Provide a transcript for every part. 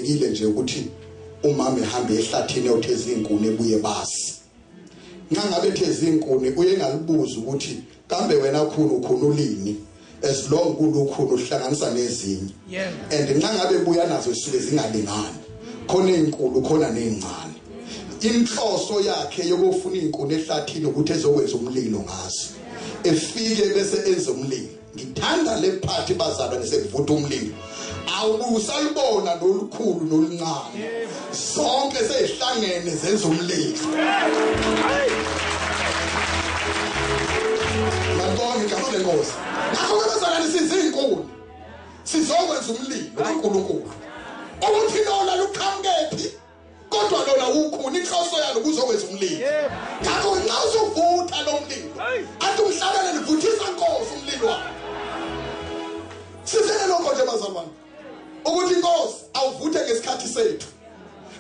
Kujwayelekile nje ukuthi umama ehambe ehlathini eyotheza izinkuni ebuye basi. Nxa ngabe etheza izinkuni uye ngalibuza ukuthi kambe wena khulu ukhululini, as long kulukhulu uhlanganisa nezinye. And nxa ngabe buya nazo zisuke zingalingani, khona ezinkulu khona nezincane. Inhloso yakhe yokufuna izinkuni ehlathini ukuthi ezokwenza umlilo ngazo, efike bese enza umlilo. Ngithanda le party bazalwane sekuvutha umlilo, awusalibona nolukhulu noluncane, zonke sezihlangene zenza umlilo. Ngibonga igama lenkosi. Ngakho ke bazalwane sizinkuni, sizokwenza umlilo kaNkulunkulu. Ukuthi lona luqhamukephi, kodwa lona ukhuni, inhloso yalo kuzokwenza umlilo. Ngakho nxa usuvutha lo mlilo, athi umhlabele livuthisa Nkosi umlilo wakho. Sizele lokho nje bazalwane, ukuthi Nkosi awuvuthe ngesikhathi sethu.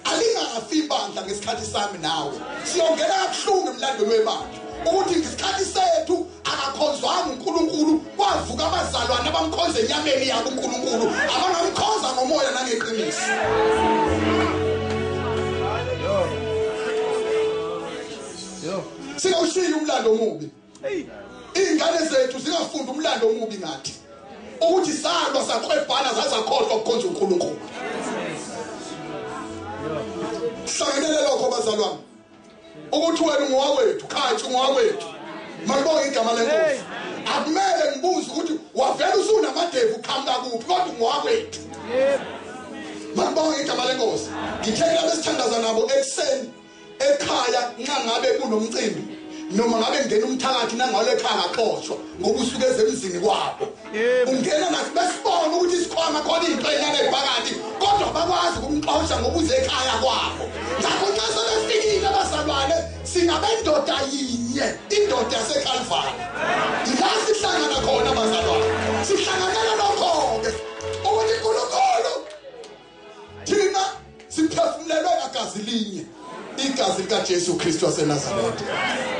Alingafi ibandla ngesikhathi sami nawe. Siyongena kabuhlungu emlandweni webandla ukuthi ngesikhathi sethu akakhonzwanga uNkulunkulu, kwavuka abazalwane abamkhonza enyameni yabo uNkulunkulu, abangamkhonza ngomoya nangeqiniso. Singawushiyi umlando omubi. Iy'ngane zethu zingafunda umlando omubi ngathi, ukuthi salwa sakwebhana zazakhohlwa ukukhonza uNkulunkulu. Hlanganele lokho bazalwane, ukuthi wena ungowethu, khathi ungowethu. Malibonge igama lenkosi. Akumele ngibuze ukuthi wavela usunamadevu uqhamuka kuphi, kodwa ungowethu. Malibonge igama lenkosi. Ngithe kulabo esithandaza nabo ekuseni ekhaya, nxa ngabe kunomcimbi noma ngabe ngena umthakathi nangalo ekhaya ngaxoshwa ngoba usuke ezemzini kwabo. Ungena nathi besibona ukuthi isikhwama khona into encane phakathi, kodwa bakwazi ukumxosha ngoba uze ekhaya kwabo. Ngakho nxa sebefikile abazalwane, singabendoda yinye, indoda yaseKalvari. La sihlangana khona bazalwane, sihlanganela lokho-ke ukuthi uNkulunkulu thina siphefumulelwe ngagazi linye, igazi likaJesu Kristu waseNazaretha.